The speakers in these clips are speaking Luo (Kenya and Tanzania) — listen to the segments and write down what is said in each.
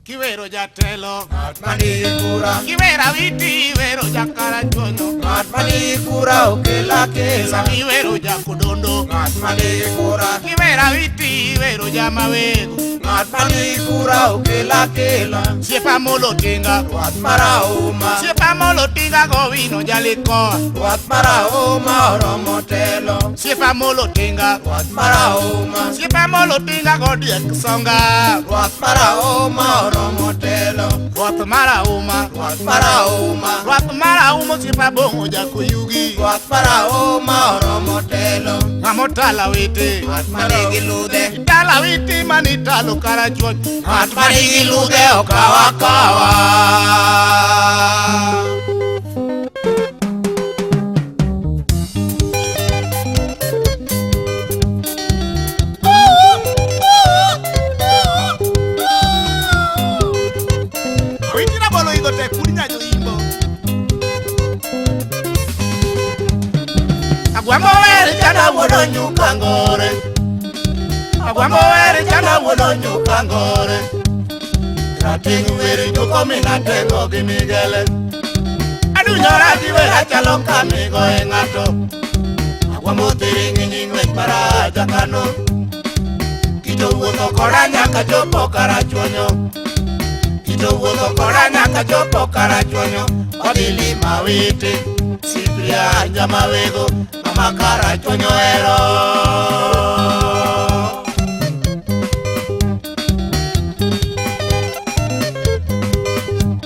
Kiwero jatelo. Ng'at ma nigi kura. Kiwera witi iwero jakarachuonyo. Ng'at ma nigi kura okela kela. Sami iwero jakodondo. Ng'at ma nigi kura. Kiwera witi iwero jamawego. Ng'at ma nigi kura okela kela. Siepa molo tinga. Rwath marahuma. Siepa molo tinga gowino jalikoa. Rwath marahuma oromo telo. Siepa molo tinga. Rwath marahuma. Siepa molo tinga godiek songa. Rwath marahuma oromo telo. Rwath marahuma. Rwath marahuma. Rwath marahuma osiepa bong'o jakoyugi. Rwath marahuma oromo telo. Ng'ama otala wite. Ng'at ma nigi ludhe. Itala witi manitalo karachuony. Ng'at ma nigi ludhe okaw akawa. Awinji rabolo idho tek pud nyajo imbo. Agwambo wer chana wuodo nyuka ngore. Agwambo wer chana wuodo nyuka ngore. Rateng' wer juko minatengo gi migele. Adunyora gi wer achalo kamigo e ng'ato. Agwambo thiring'inyi ng'wech maraja kano. Kito wuotho koda nyaka chopo karachuonyo. Kito wuotho koda nyaka chopo karachuonyo. Odhi lima witi. Cyprian Jamawego, mama karachuonyo ero.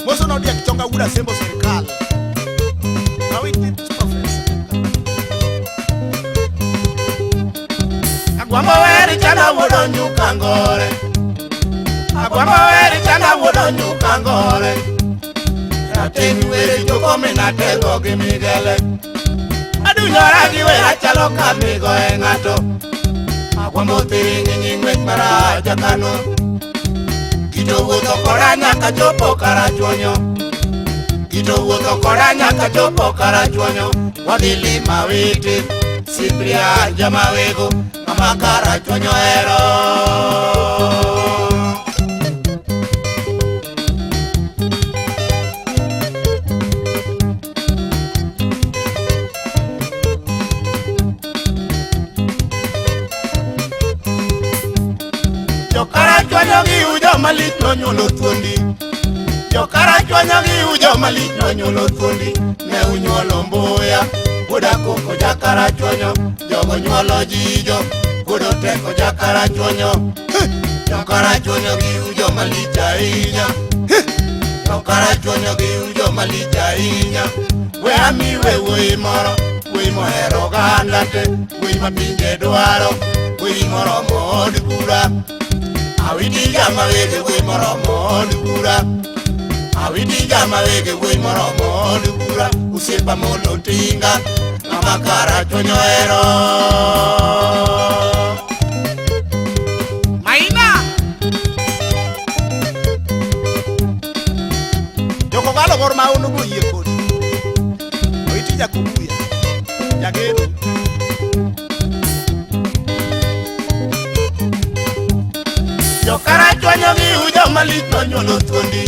Moso nodiek chonga wuod Asembo sirkal. Awiti professor. Agwambo weri chana wuodo nyuka ngore. Agwambo weri chana wuodo nyuka ngore. Rateng' weri joko minatengo gi migele. Adunyora gi wer achalo kamigo e ng'ato. Agwambo thiring'inyi ng'wech maraja kano. Kito wuotho koda nyaka chopo karachuonyo. Kito wuotho koda nyaka chopo karachuonyo. Wadhi lima witi. Cyprian Jamawego, mama karachuonyo ero. Jokarachuonyo gi ujo malich nonyuolo thuondi. Jokarachuonyo gi ujo malich nonyuolo thuondi. Ne unyuolo mbuya, wuod akoko jakarachuonyo. Jogo nyuolo jijo, wuod oteko jakarachuonyo. Jokarachuonyo gi ujo malich ahinya. Jokarachuonyo gi ujo malich ahinya. We amiwe wuoyi moro, wuoyi mohero oganda te, wuoyi ma pinje dwaro, wuoyi moromo od bura. Awiti jama wege wuoyi moromo od bura. Awiti jama wege wuoyi moromo od bura. Osiepa molo tinga, ng'ama karachuonyo ero. Maina. Jokogalo gor ma onogo yie kodi. Awiti Jakobuya. Jagedo. Jokarachuonyo gi ujo malich nonyuolo thuondi.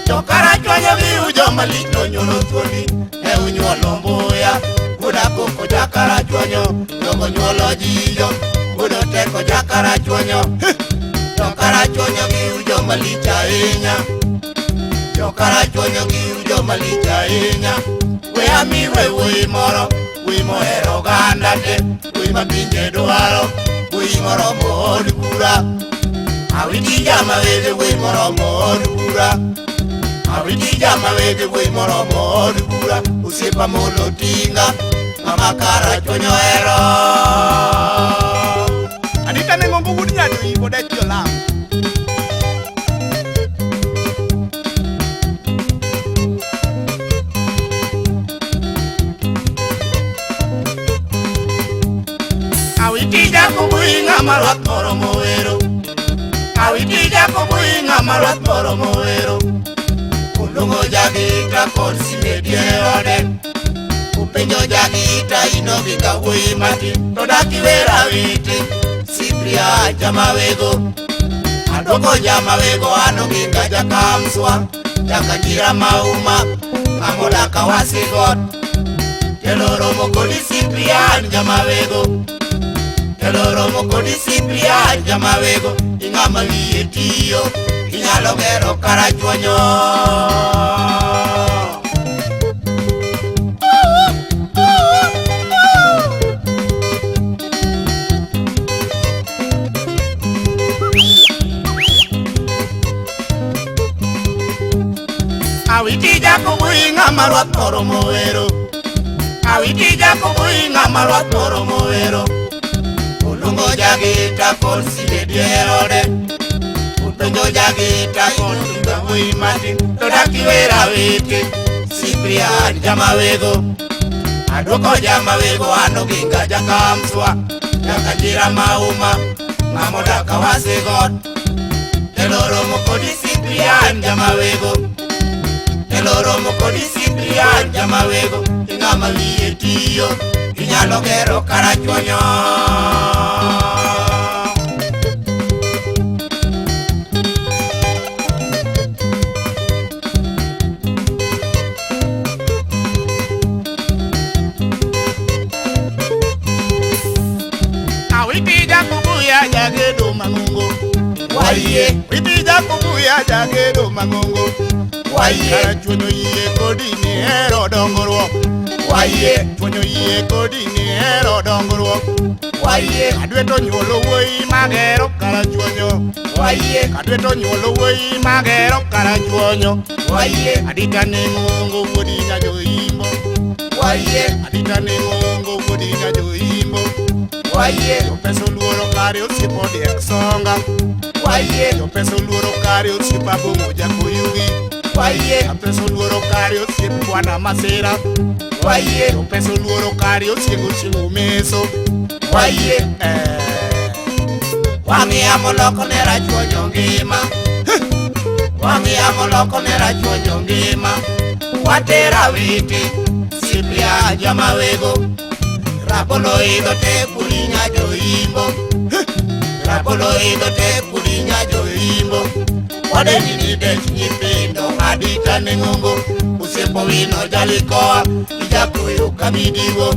Jokarachuonyo gi ujo malich nonyuolo thuondi. Ne unyuolo mbuya, wuod akoko jakarachuonyo. Jogo nyuolo jijo, wuod oteko jakarachuonyo. Jokarachuonyo gi ujo malich ahinya. Jokarachuonyo gi ujo malich ahinya. We amiwe wuoyi moro, wuoyi mohero oganda te, wuoyi ma pinje dwaro, wuoyi moromo od bura. Awiti jama wege wuoyi moromo od bura. Awiti jama wege wuoyi moromo od bura. Osiepa molo tinga, mama karachuonyo ero. Anita ne ng'ongo wuod nyajo imbo dech jolam. Awiti jakobui ng'ama rwath moromo wero. Awiti jakobui ng'ama rwath moromo wero. Olung'o jagita kod simedi e ode. Openjo jagita inogi ka wuoyi matin. To dak iwer awiti, Cyprian Jamawego. Adwoko jama wego ano ginga jakamswa Jakanjira mauma Ng'amodaka wasigot Telo romo kodi Cyprian jama wego Telo romo kodi Cyprian jama wego Ing'ama wiye tiyo Inyalo gero karachuonyo. Awiti jakubui ng'ama rwath moromo wero Awiti jakubui ng'ama rwath moromo wero Olungo jagita kod sile dierode Upenjo jagita kod wuoyi matin To dak iwer Awiti Cyprian jamawego Adwoko jamawego an Oginga jakamswa Jakanjira mauma Ng'amodaka wasigot Telo romo kodi Cyprian jamawego Telo romo kodi Cyprian jamawego Ing'ama wiye tiyo Inyalo gero karachuonyo. Awiti jakubuya jagedo mang'ongo Wayie, Witi jakubuya jagedo mang'ongo wayie, Karachuonyo yie kodi ni hero dongruok wayie, Chuonyo yie kodi ni hero dongruok wayie, Kadwe to nyuolo wuoyi magero karachuonyo wayie, Kadwe to nyuolo wuoyi magero karachuonyo wayie, Adita ne ng'ongo wuodi nyajoimbo wayie, Adita ne ng'ongo wuodi nyajoimbo wayie, Jopesa oluoro kare osiep odiek songa wayie, Jopesa oluoro kare osiep abong'o jakoyugi wayie, Jopesa oluoro kare osiep bwana masira wayie, Jopesa oluoro kare osiep ochieng' meso wayie. Eh, Wang'iya moloko ne rachuonyo ngima Wang'iya moloko ne rachuonyo ngima Watera witi Cyprian jamawego Rabolo idho te kulinya joimbo Rabolo idho te kulinya joimbo Wadeni ni dech nyithindo Adita ne ng'ongo Osiepo wino jalikoa Ijakuyo kamidiwo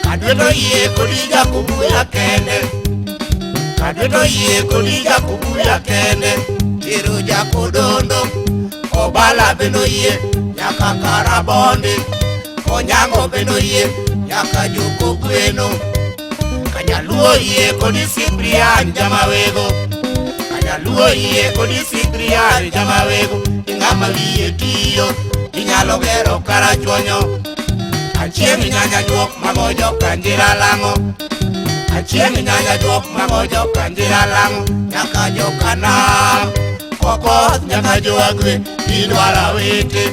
Kadwe to yie kodi jakubuya kende Kadwe to yie kodi jakubuya kende Tero jakodondo Obala bendo yie Nyaka karabondi Onyango bendo yie Nyaka joko gweno Kanyaluo yie kodi Cyprian jamawego Kanyaluo yie kodi Cyprian jamawego Ing'ama wiye tiyo Inyalo gero karachuonyo Achieng' nyanya juok magojo kanjira lang'o Achieng' nyanya juok magojo kanjira lang'o Nyaka jokanam Kokoth nyaka joagwe Idwaro awiti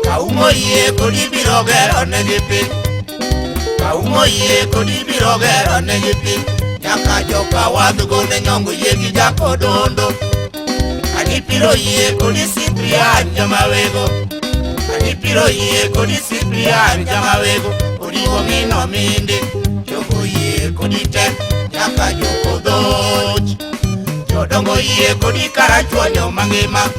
Kaumo yie kodi biro gero negi piny Kaumo yie kodi biro gero negi piny Nyaka joka wadh gone nyongo yie gi jakodondo Anipiro yie kodi Cyprian jamawego Anipiro yie kodi Cyprian jamawego Oriwo mino mindi Jogo yie kodi te Nyaka joko dhoch Jodongo yie kodi karachuonyo mangima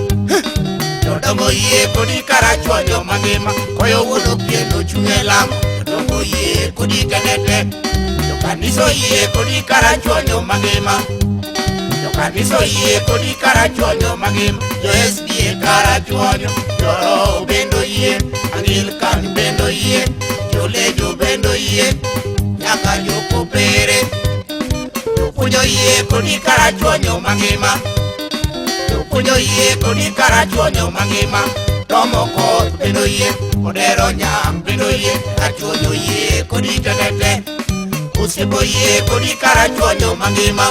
Jodongo yie kodi karachuonyo mangima Koyo wuon opieno chung' e lamo Jodongo yie kodi tenete Jokaniso yie kodi karachuonyo mangima Jokaniso yie kodi karachuonyo mangima Jo SDA karachuonyo Joroho bendo yie Anglican bendo yie Jolejo bendo yie Nyaka jokopere Jopuonjo yie kodi karachuonyo mangima Jopuonjo yie kodi karachuonyo mangima Tomo koth bendo yie Odero nyam bendo yie Karachuonyo yie kodi tetete Osiepo yie kodi karachuonyo mangima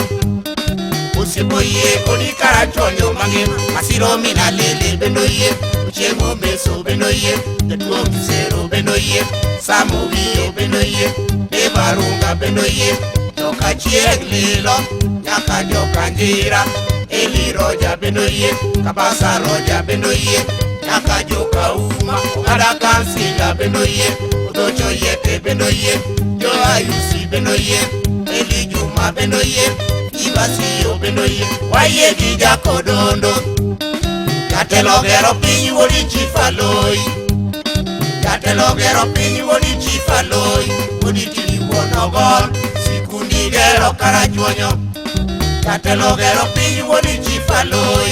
Osiepo yie kodi karachuonyo mangima Masiro mina lele bendo yie Ochieng' meso bendo yie Jaduong' Sero bendo yie Samo wiyo bendo yie Deva Runga bendo yie Joka chieng' lilo Nyaka joka njira Eli Roja bendo yie Kabasa Roja bendo yie Nyaka joka uma Ogada kansila bendo yie Odocho yete bendo yie Jo Ayusi bendo yie Eli Juma bendo yie Sivasio bende oyie, wayie gi Jakodondo. Jatelo gero piny wuodi Chief Aloi. Jatelo gero piny wuodi Chief Aloi, wuodi Tili wuon Ogol, sikundi gero Karachuonyo. Jatelo gero piny wuodi Chief Aloi.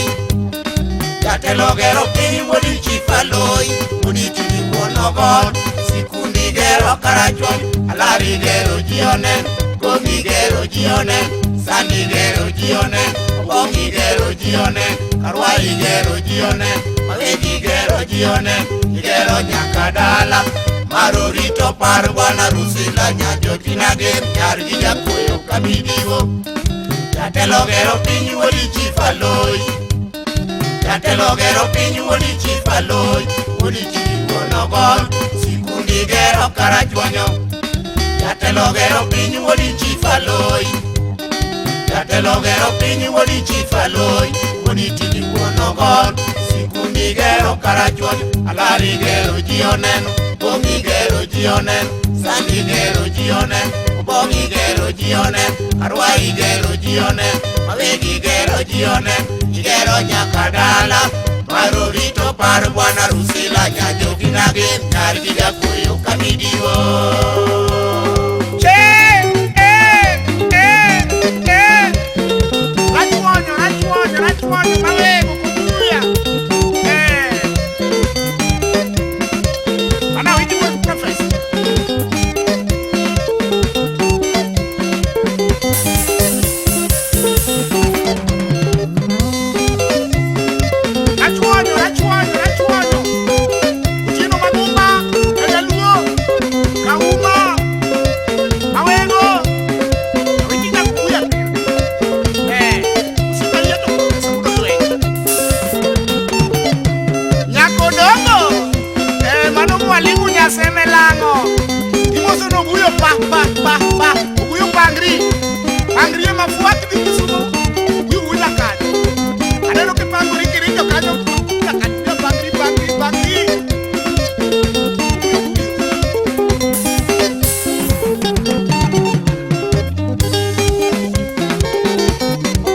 Jatelo gero piny wuodi Chief Aloi, wuodi Tili wuon Ogol, sikundi gero Karachuonyo. Alari gero ji onen, Gogi gero ji onen, Sandi gero ji onen, Obongi gero ji onen, Karwai gero ji onen, Mawegi gero ji onen, igero nyaka dala. Marorito par bwana Rusila nyajotina gem nyar gi jakoyo kamidiwo. Jatelo gero piny wuodi Chief Aloi. Jatelo gero piny wuodi Chief Aloi, wuodi Chief wuon Ogol, sikundi gero Karachuonyo. Jatelo gero piny wuodi Chief Aloi. Jatelo gero piny wuodi Chief Aloi, wuodi Tili wuon Ogol, sikundi gero Karachuonyo. Alari gero ji oneno, Bongi gero ji oneno, Sandi gero ji oneno, Obongi gero ji oneno, Karwai gero ji oneno, Mawegi gero ji oneno, igero nyaka dala. Marorito par bwana Rusila nyajogi nagem nyar gi jakoyo kamidiwo. Che, eh, eh, eh. Rachuonyo, rachuonyo, rachuonyo, mawego kubuya. Eh. Ana winji wuod profesa. Rachuonyo, rachuonyo, rachuonyo. Otieno Magumba, Jaluo, Kauma, Mawego, Awinji Jakuya. Eh, usikalie to profesa mudo lweny. Nyakodongo, eh, mano mwalimu Nyaseme lang'o. Imoso noguyo pa pa pa pa. Oguyo pangri. Pangri ema fuat dhi Kisumu. Oguyo wuoyi kanyo. Aneno kipangori kiringo kanyo. Nyaka pangri pangri pangri. Oguyo oguyo.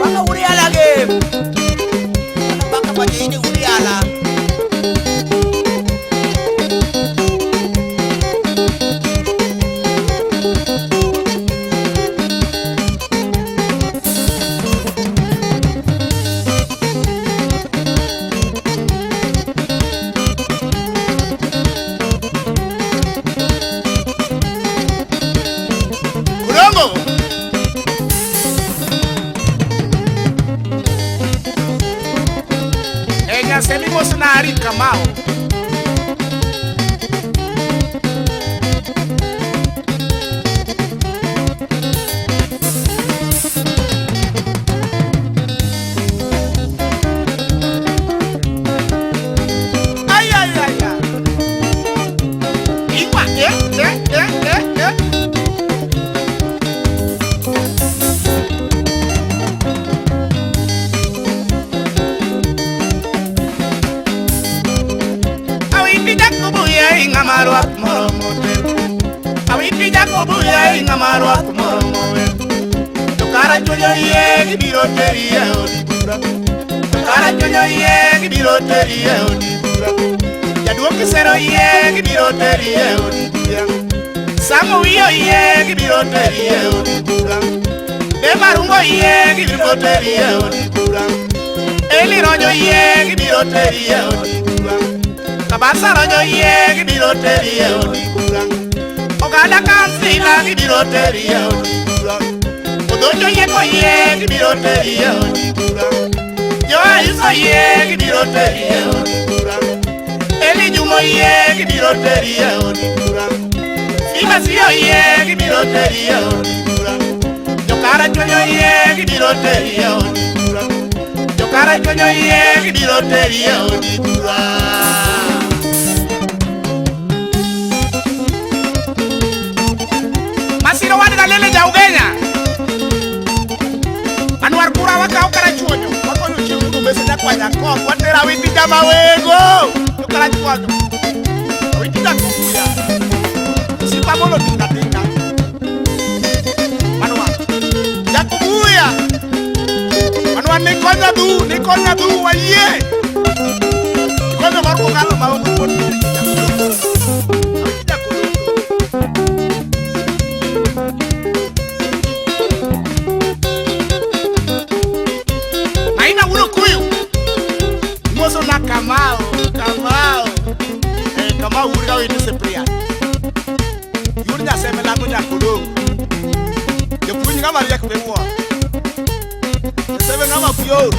Baka Uriala ge. Baka pajini Uriala. Odongo. E Nyasemi mosna Ari Kamau. Ay, ay, ay, ay. Iwa, eh, eh, eh, eh, eh. Awiti Jakubuya ing'ama rwak moromo ter. Awiti Jakubuya ing'ama rwak moromo wer. To Karachuonyo yie gibiro teri e od bura. To Karachuonyo yie gibiro teri e od bura. Jaduong' Kisero yie gibiro teri e od bura. Samo wiyo yie gibiro teri e od bura. Demarungo yie gibiro teri e od bura. Eli Ronyo yie gibiro teri e od bura. Kabasa Ronyo yie gibiro teri e od bura. Oganda kansila gibiro teri e od bura. Odonjo yieko yie gibiro teri e od bura. Joaiso yie gibiro teri e od bura. Eli Jumo yie gibiro teri e od bura. Fimasio yie gibiro teri e od bura. Jokarachuonyo yie gibiro teri e od bura. Jokarachuonyo yie gibiro teri e od bura. Masiro wan galele jaugenya. Anwar kura wakaw Karachuonyo. Wakonyo chieng' mudo mese nyakwanya kok. Watero Awiti jamawego. Jo Karachuonyo. Awiti Jakubuya. Sipa molo tinga tinga. Anwar. Jakubuya. Nikonya dhu, nikonya dhu, wayie. Ikonyo mor kokalo ma ok pod Jakodondo. Jakodondo. Maina wulo kuyu. Moso na Kamau, Kamau. Eh, Kamau wuod Kawiti Cyprian. Yud Nyaseme lango Nyakodongo. Japuonj ng'ama riek miwuoro. Nyaseme ng'ama ok yot.